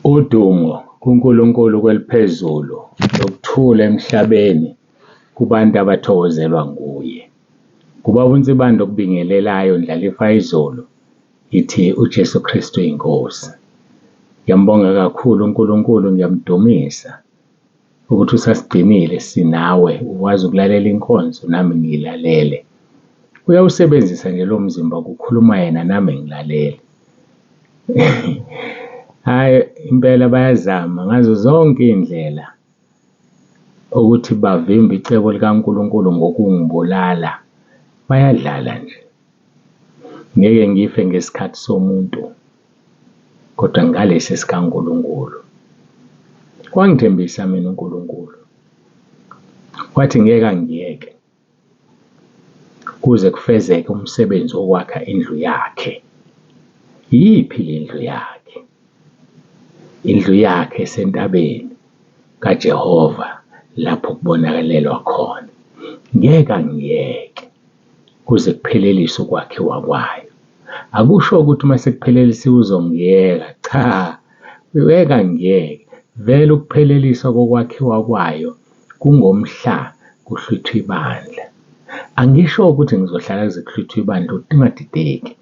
Udumo kuNkulunkulu kweliphezulu nokuthula emhlabeni kubantu abathokozelwa nguye. Ubaba uNsibande okubingelelayo Ndlalifa izolo, ngithi uJesu Kristu inkosi. Ngiyambonga kakhulu uNkulunkulu, ngiyamdumisa ukuthi usasigcinile sinawe, ukwazi ukulalela inkonzo nami ngiyilalele. Uyawusebenzisa nje lo mzimba kukhuluma yena nami ngilalele. Hhayi impela bayazama ngazo zonke iy'ndlela ukuthi bavimbe icebo likaNkulunkulu ngokungibulala, bayadlala nje. Ngeke ngife ngesikhathi somuntu, kodwa ngalesi sikaNkulunkulu. Wangithembisa mina uNkulunkulu, wathi ngeke angiyeke kuze kufezeke umsebenzi wokwakha indlu yakhe. Iyiphi le ndlu yakhe? Indlu yakhe esentabeni kaJehova lapho kubonakalelwa khona. Ngeke angiyeke kuze kupheleliswe ukwakhiwa kwayo. Akusho ukuthi uma sekuphelelisiwe uzongiyeka, cha, ngeke angiyeke. Vele ukupheleliswa kokwakhiwa kwayo kungomhla kuhlwithwa ibandla. Angisho ukuthi ngizohlala kuze kuhlwithwe ibandla, ungadideki.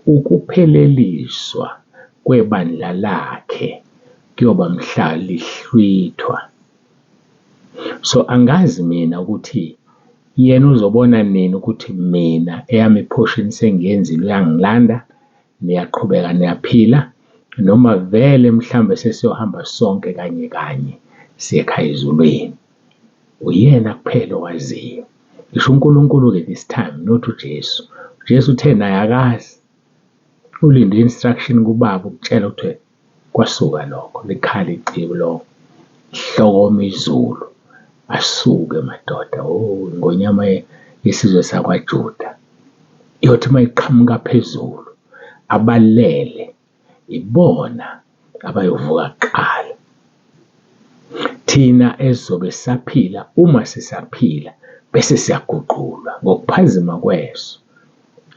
Ukupheleliswa kwebandla lakhe kuyoba mhla lihlwithwa. So angazi mina ukuthi yena uzobona nini ukuthi mina eyami i-portion sengiyenzile uyangilanda, niyaqhubeka niyaphila noma vele mhlawumbe sesiyohamba sonke kanye kanye siye ekhaya ezulwini. Uyena kuphela owaziyo. Ngisho uNkulunkulu-ke this time not uJesu. UJesu uthe naye akazi, ulinde i-instruction kuBaba ukutshela ukuthi kwasuka lokho, likhala icilongo, lihlokome izulu, asuke madoda, oh Ngonyama yesizwe sakwaJuda. Iyothi uma iqhamuka phezulu, abalele ibona abayovuka kuqala. Thina esizobe sisaphila uma sisaphila bese siyaguqulwa ngokuphazima kweso,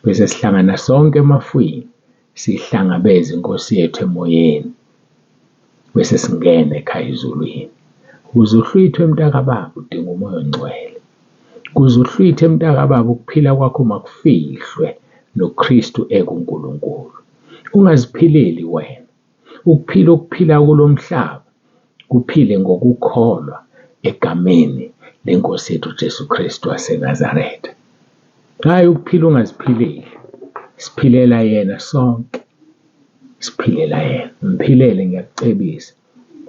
bese sihlangana sonke emafwini siyihlangabeze iNkosi yethu emoyeni, bese singena ekhaya ezulwini. Ukuze uhlwithwe mntakababa udinga umoya ongcwele. Ukuze uhlwithe mntakababa ukuphila kwakho makufihlwe noKristu ekuNkulunkulu. Ungaziphileli wena. Ukuphila okuphila kulo mhlaba kuphile ngokukholwa egameni lenkosi yethu Jesu Kristu waseNazaretha. Hhayi ukuphila ungaziphileli. Siphilela yena sonke. Siphilela yena. Mphilele ngiyakucebisa.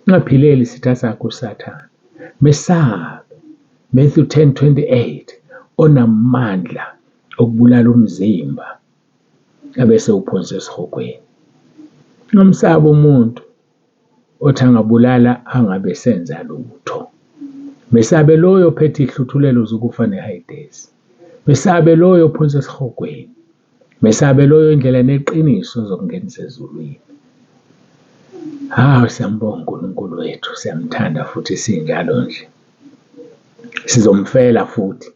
Ungaphileli isitha sakho uSathane. Mesabe. Matthew 10:28 onamandla okubulala umzimba abese uphonsa esihogweni. Ungamsabi umuntu othi angabulala angabe senza lutho. Mesabe loyo ophethe ihluthulelo zokufa nehayidesi. Mesabe loyo ophonsa esihogweni. Mesabe loyo indlela neqiniso zokungenisa ezulwini. Hawu siyambonga uNkulunkulu wethu, siyamthanda futhi sinjalo nje. Sizomfela futhi.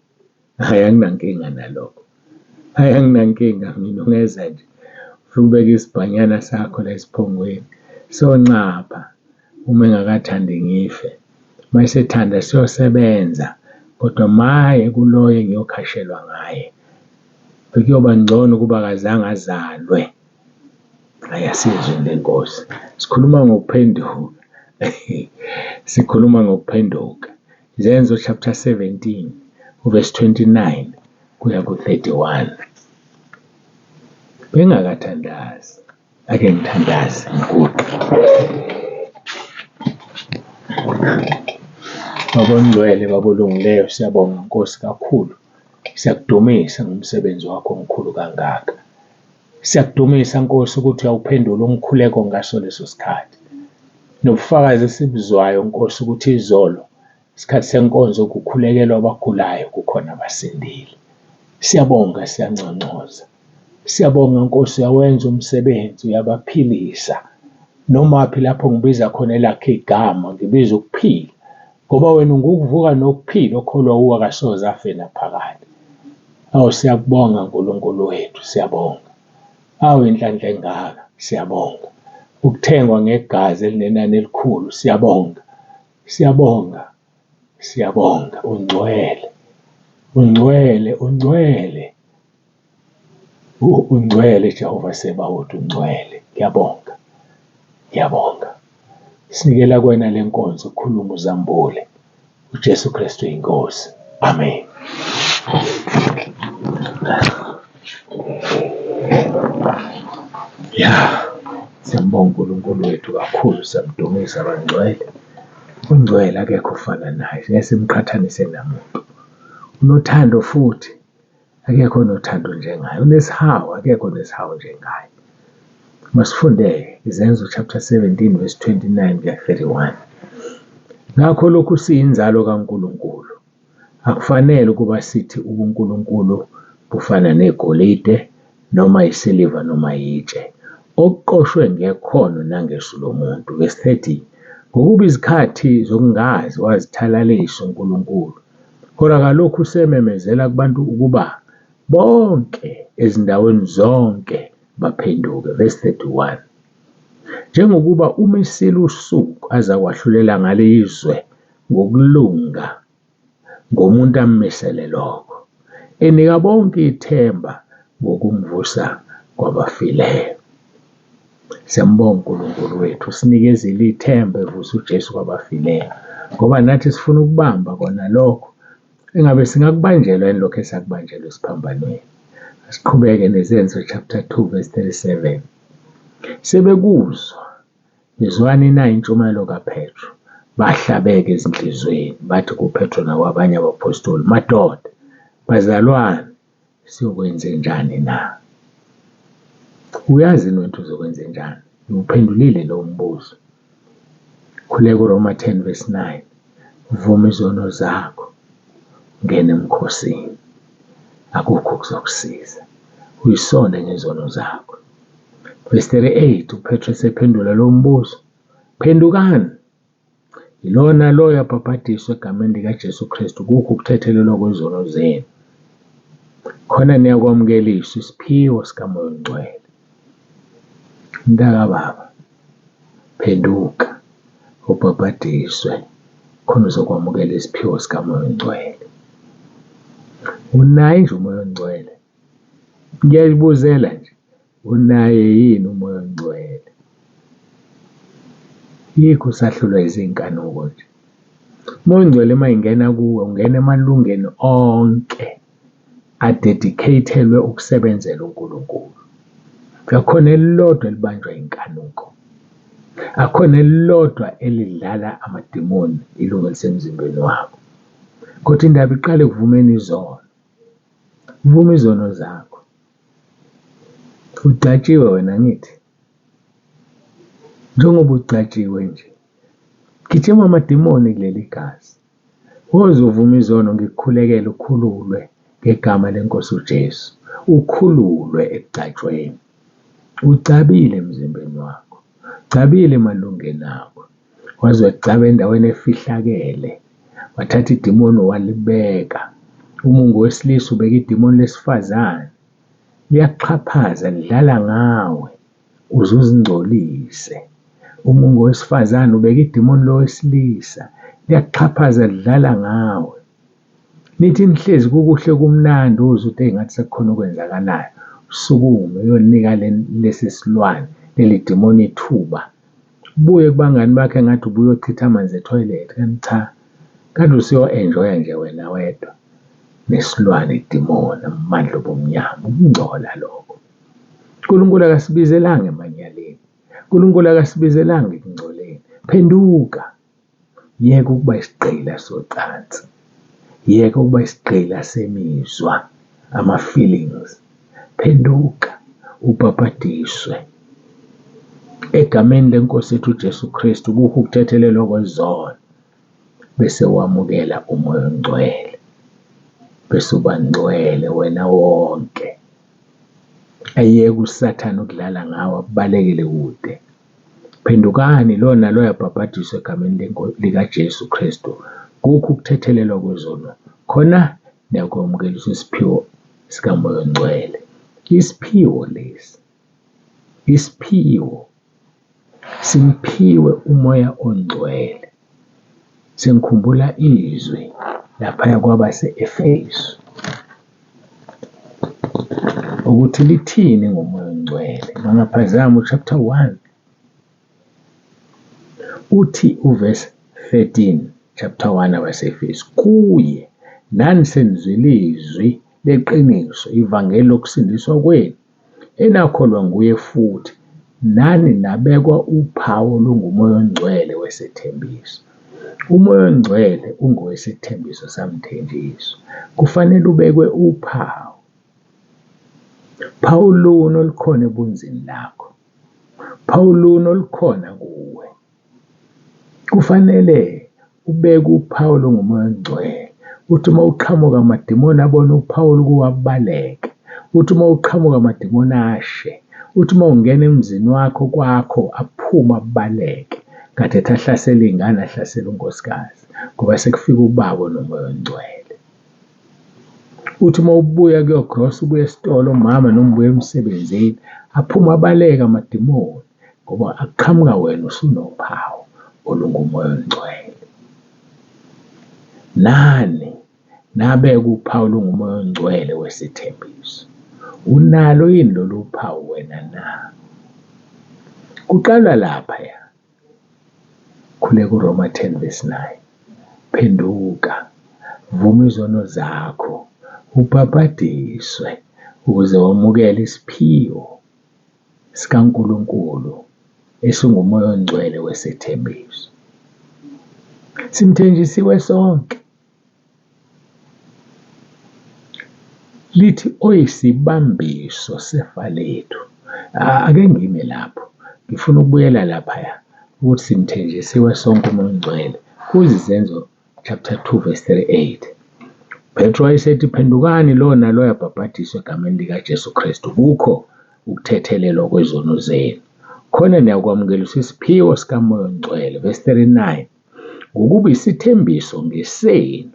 Hhayi anginankinga nalokho. Hhayi anginankinga mina ungeza nje ufike ubeke isibhanyana sakho la esiphongweni sonxapha uma engakathandi ngife. Uma esethanda siyosebenza kodwa maye kuloyo engiyokhashelwa ngaye. Bekuyoba ngcono ukuba akazange azalwe. Hhayi asizwe le Nkosi. Sikhuluma ngokuphenduka. Sikhuluma ngokuphenduka. Izenzo chapter 17 verse 29 kuya ku-31. Bengakathandazi, ake ngithandaze ngiguqe. Baba ongcwele, Baba olungileyo, siyabonga Nkosi kakhulu. Siyakudumisa ngomsebenzi wakho omkhulu kangaka. Siyakudumisa Nkosi ukuthi uyawuphendula umkhuleko ngaso leso sikhathi. Nobufakazi esibuzwayo Nkosi ukuthi izolo isikhathi senkonzo kukhulekelwa abagulayo kukhona abasindile. Siyabonga siyanconcoza. Siyabonga Nkosi uyawenza umsebenzi uyabaphilisa. Nomaphi lapho ngibiza khona elakhe igama ngibiza ukuphila ngoba wena ungukuvuka nokuphila okholwa wuwe akasoze afe naphakade. Awu siyakubonga Nkulunkulu wethu, siyabonga. Awu inhlanhla engaka, siyabonga. Ukuthengwa ngegazi elinenani elikhulu. Siyabonga, siyabonga, siyabonga. Ungcwele, ungcwele, ungcwele. Ungcwele Jehova Sebawoti, ungcwele. Ngiyabonga, ngiyabonga. Sinikela kuwena le nkonzo, khuluma uzambule. UJesu Kristu iNkosi. Amen. Ya, siyambonga uNkulunkulu wethu kakhulu, siyamdumisa bangcwele. Ungcwele akekho ofana naye, ngeke simqhathanise namuntu. Unothando futhi, akekho onothando njengaye. Unesihawu, akekho onesihawu njengaye. Masifunde Izenzo chapter 17 verse 29 kuya 31. Ngakho lokhu siyinzalo kaNkulunkulu. Akufanele ukuba sithi ubuNkulunkulu bufana negolide noma isiliva noma yitshe, okuqoshwe ngekhono nangesu lomuntu. Verse 30. Ngokuba izikhathi zokungazi wazithalalisa uNkulunkulu, kodwa kalokhu usememezela kubantu ukuba bonke ezindaweni zonke baphenduke. Verse 31. Njengokuba umisile usuku azakwahlulela ngalo izwe ngokulunga ngomuntu ammisele lokho, enika bonke ithemba ngokumvusa kwabafileyo. Siyambonga uNkulunkulu wethu, usinikezile ithemba evusa uJesu kwabafileyo, ngoba nathi sifuna ukubamba kona lokho. Engabe singakubanjelwa yini lokho esakubanjelwa esiphambanweni? Asiqhubeke neZenzo chapter 2 verse 37. Sebekuzwa Yizwani na intshumayelo kaPetru? Bahlabeka ezinhliziyweni, bathi kuPetru nakwabanye abaphostoli, Madoda, bazalwane, siyokwenzenjani na? Uyazi yini wena ukuthi uzokwenzenjani? Ngiwuphendulile lowo mbuzo. Khuleka uRoma 10 verse 9. Vuma izono zakho, ungene emkhosini. Akukho okuzokusiza. Uyisonde ngezono zakho. Verse 38, uPetru esephendula lo mbuzo, Phendukani, yilona loyo abhabhadiswe egameni likaJesu Kristu kukho ukuthethelelwa kwezono zenu, khona niyakwamukeliswa isiphiwo sikaMoya oNgcwele. Mntakababa, phenduka, ubhabhadiswe, khona uzokwamukela isiphiwo sikaMoya oNgcwele. Unaye nje uMoya oNgcwele? Ngiyayibuzela nje. Unaye yini uMoya oNgcwele? Yikho usahlulwa izinkanuko nje. Umoya oNgcwele uma ingena kuwe ungena emalungeni onke adedicatelwe ukusebenzela uNkulunkulu. Akukhona elilodwa elibanjwa inkanuko. Akukhona elilodwa elidlala amadimoni ilungu elisemzimbeni wakho. Kodwa indaba iqala ekuvumeni izono. Vuma izono zakho. Ugcatshiwe wena angithi? Njengoba ugcatshiwe nje, gijima amadimoni kuleli gazi. Woze uvume izono ngikukhulekele ukhululwe ngegama lenkosi uJesu. Ukhululwe ekugcatshweni. Ugcabile emzimbeni wakho. Gcabile emalungeni akho. Waze wagcaba endaweni efihlakele. Wathatha idimoni walibeka. Uma ungowesilisa ubeka idimoni lesifazane. Liyakuxhaphaza, lidlala ngawe uze uzingcolise. Uma ungowesifazane ubeka idimoni lowesilisa, liyakuxhaphaza, lidlala ngawe. Nithi nihlezi kukuhle kumnandi uzwe ukuthi eyi ngathi sekukhona okwenzakalayo, usukume uyonika lesi silwane, leli dimoni ithuba. Ubuye kubangani bakho engathi ubuyochitha amanzi ethoyilethi, kanti cha, kanti usuyo-enjoy-a nje wena wedwa nesilwane idimoni, amandla obumnyama, ukungcola lokho. UNkulunkulu akasibizelanga emanyaleni, uNkulunkulu akasibizelanga ekungcoleni. Phenduka, yeka ukuba isigqila socansi, yeka ukuba isigqila semizwa, ama-feelings. Phenduka, ubhabhadiswe egameni leNkosi yethu uJesu Kristu kukho ukuthethelelwa kwezono bese wamukela uMoya oNgcwele bese uba ngcwele wena wonke. Ayeke uSathane ukudlala ngawe akubalekele kude. Phendukani lowo nalowo abhabhadiswe egameni likaJesu Kristu kukho ukuthethelelwa kwezono khona niyakwamukeliswa isiphiwo sikaMoya oNgcwele. Isiphiwo lesi, isiphiwo. Simphiwe uMoya oNgcwele. Sengikhumbula izwi laphaya kwabase-Efesu ukuthi lithini ngoMoya oNgcwele. Mangaphazami u-chapter 1, uthi uvesi 13, chapter 1 abaseEfesu, kuye nani senizwile izwi leqiniso, ivangeli lokusindiswa kwenu, enakholwa nguye futhi, nani nabekwa uphawu olunguMoya oNgcwele wesethembiso. UMoya oNgcwele ungowesethembiso samthenjiswa. Kufanele ubekwe uphawu. Phawu luni olukhona ebunzini lakho? Phawu luni olukhona kuwe? Kufanele ubeke uphawu olunguMoya oNgcwele. Uthi uma uqhamuka amadimoni abone uphawu olukuwe abaleke. Uthi uma uqhamuka amadimoni ashe. Uthi uma ungena emzini wakho kwakho aphume abaleke. Kade ethi ahlasele iy'ngane ahlasele unkosikazi ngoba sekufika ubaba onoMoya oNgcwele. Uthi uma ubuya kuyogrosa ubuya esitolo umama noma ubuya emsebenzini aphume abaleke amadimoni ngoba aqhamuka wena usunophawu olunguMoya oNgcwele. Nani nabeka uphawu olunguMoya oNgcwele wesithembiso. Unalo yini lolu phawu wena na? Kuqala laphaya. Khuleka uRoma 10 verse 9. Phenduka, vuma izono zakho, ubhabhadiswe ukuze wamukele isiphiwo sikaNkulunkulu esinguMoya oNgcwele wesethembiso. Simthenjisiwe sonke. Lithi oyisibambiso sefa lethu. Ake ngime lapho, ngifuna ukubuyela laphaya ukuthi simthenjisiwe sonke uMoya oNgcwele kuyiZenzo chapter 2 verse 38. Petro wayesethi phendukani lowo naloyo abhabhadiswe egameni likaJesu Kristu kukho ukuthethelelwa kwezono zenu. Khona niyakwamukeliswa isiphiwo sikaMoya oNgcwele. Verse 39. Ngokuba isithembiso ngesenu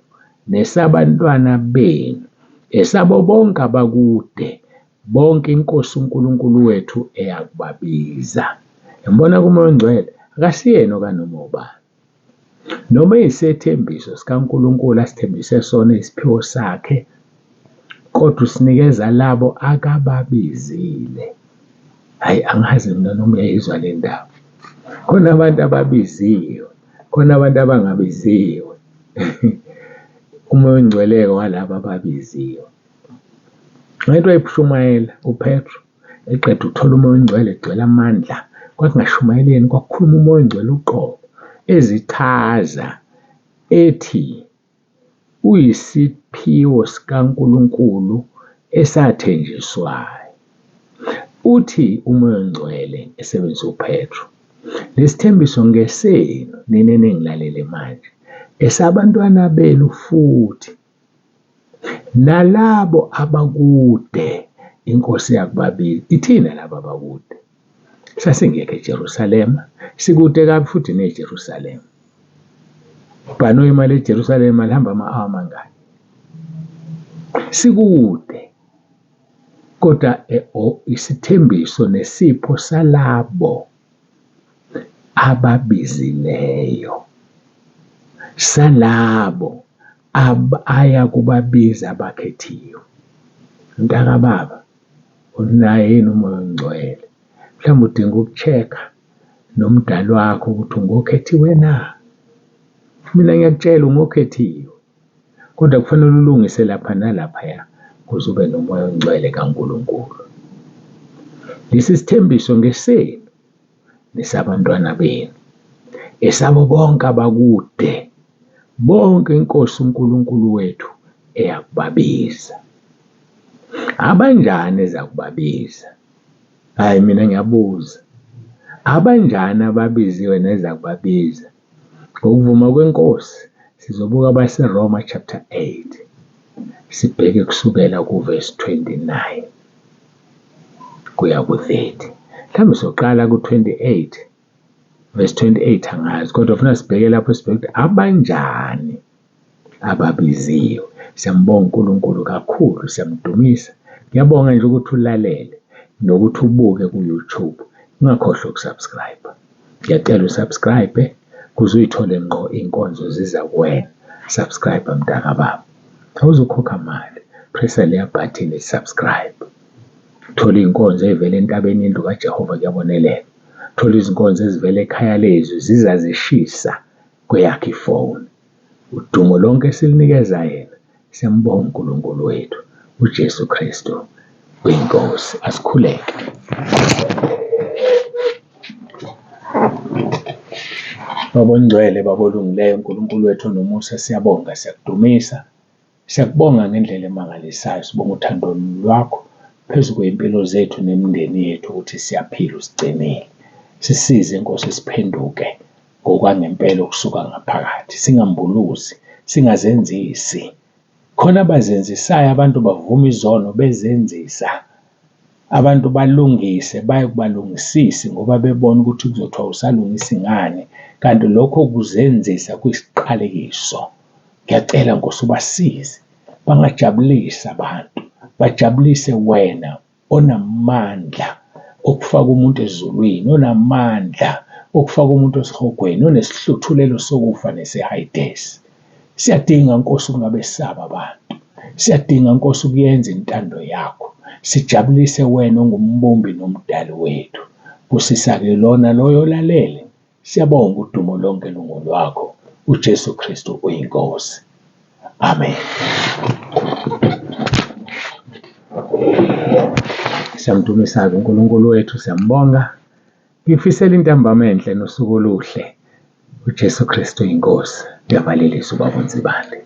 nesabantwana benu, esabo bonke abakude, bonke iNkosi uNkulunkulu wethu eyakubabiza. Yambona kuMoya oNgcwele, akasiyena okanoma ubani. Noma eyisethembiso sikaNkulunkulu asithembise sona isiphiwo sakhe, kodwa usinikeza labo akababizile. Hhayi, angazi mina noma uyayizwa le ndaba. Khona abantu ababiziwe, khona abantu abangabiziwe. UMoya oNgcwele-ke walaba ababiziwe. Ngento wayebushumayela uPetro eqeda ukuthola uMoya oNgcwele egcwele amandla, kwakungashumayeleni kwakukhuluma uMoya oNgcwele uqobo, ezichaza ethi uyisiphiwo sikaNkulunkulu esathenjiswayo. Uthi uMoya oNgcwele esebenzisa uPetro, lesithembiso ngesenu nina eningilalele manje, esabantwana benu futhi nalabo abakude iNkosi yakubabiza. Ithina laba abakude. Sasingekho eJerusalema, sikude kabi futhi neJerusalema. Ibhanoyi imali eJerusalema lihamba ama-awa amangaki? Sikude. Kodwa isithembiso nesipho salabo ababizileyo, salabo aya kubabiza abakhethiwe. Mntakababa, unaye yini uMoya oNgcwele? Mhlawumbe udinga uku-check-a nomdali wakho ukuthi ungokhethiwe na? Mina ngiyakutshela ungokhethiwe, kodwa kufanele ulungise lapha nalaphaya ukuze ube noMoya oNgcwele kaNkulunkulu. Lesi sithembiso ngesenu nesabantwana benu, esabo bonke abakude, bonke iNkosi uNkulunkulu wethu eyakubabiza. Abanjani ezakubabiza? Hhayi mina ngiyabuza, abanjani ababiziwe nezakubabiza? Ngokuvuma kweNkosi sizobuka abaseRoma chapter 8 sibheke kusukela kuvesi 29 kuya ku-30. Mhlawumbe soqala ku-28 verse 28 angazi, kodwa funa sibheke lapho sibheke ukuthi abanjani ababiziwe. Siyambonga uNkulunkulu kakhulu, siyamdumisa. Ngiyabonga nje ukuthi ulalele nokuthi ubuke ku-YouTube. Ungakhohlwa ukusubscribe. Ngiyacela usubscribe ukuze uy'thole ngqo iy'nkonzo ziza kuwena. Subscribe mntakababa. Awuzukhokha mali, press-a leya bhathini ethi subscribe. Thola iy'nkonzo ey'vela entabeni yendlu kaJehova kuyabonelela. Thola izinkonzo ezivela ekhaya lezwi ziza zishisa kweyakho ifoni. Udumo lonke silunikeza yena. Siyambonga uNkulunkulu wethu, uJesu Kristu uyiNkosi. Asikhuleke. Baba ongcwele, Baba olungileyo, uNkulunkulu wethu onomusa, siyabonga, siyakudumisa. Siyakubonga ngendlela emangalisayo, sibonga uthando lwakho phezu kwey'mpilo zethu nemindeni yethu ukuthi siyaphila usigcinile. Sisize Nkosi siphenduke ngokwangempela okusuka ngaphakathi, singambuluzi, singazenzisi. Khona abazenzisayo abantu bavuma izono bezenzisa. Abantu balungise baye kubalungisisi ngoba bebona ukuthi kuzothiwa usalungisi ngani, kanti lokho kuzenzisa kuyisiqalekiso. Ngiyacela Nkosi ubasize bangajabulisi abantu, bajabulise wena onamandla okufaka umuntu ezulwini, onamandla okufaka umuntu esihogweni, onesihluthulelo sokufa nesehayidesi. Siyadinga Nkosi ukungabesaba abantu. Siyadinga Nkosi ukuyenza intando yakho. Sijabulise wena ongumbumbi nomdali wethu. Busisa-ke lona loyo olalele. Siyabonga udumo lonke lungolwakho. uJesu Kristu uyiNkosi. Amen. Siyamdumisa-ke uNkulunkulu wethu, siyambonga. Ngifisela intambama enhle nosuku oluhle. uJesu Kristu uyiNkosi. Ngiyavalelisa ubaba uNzibande.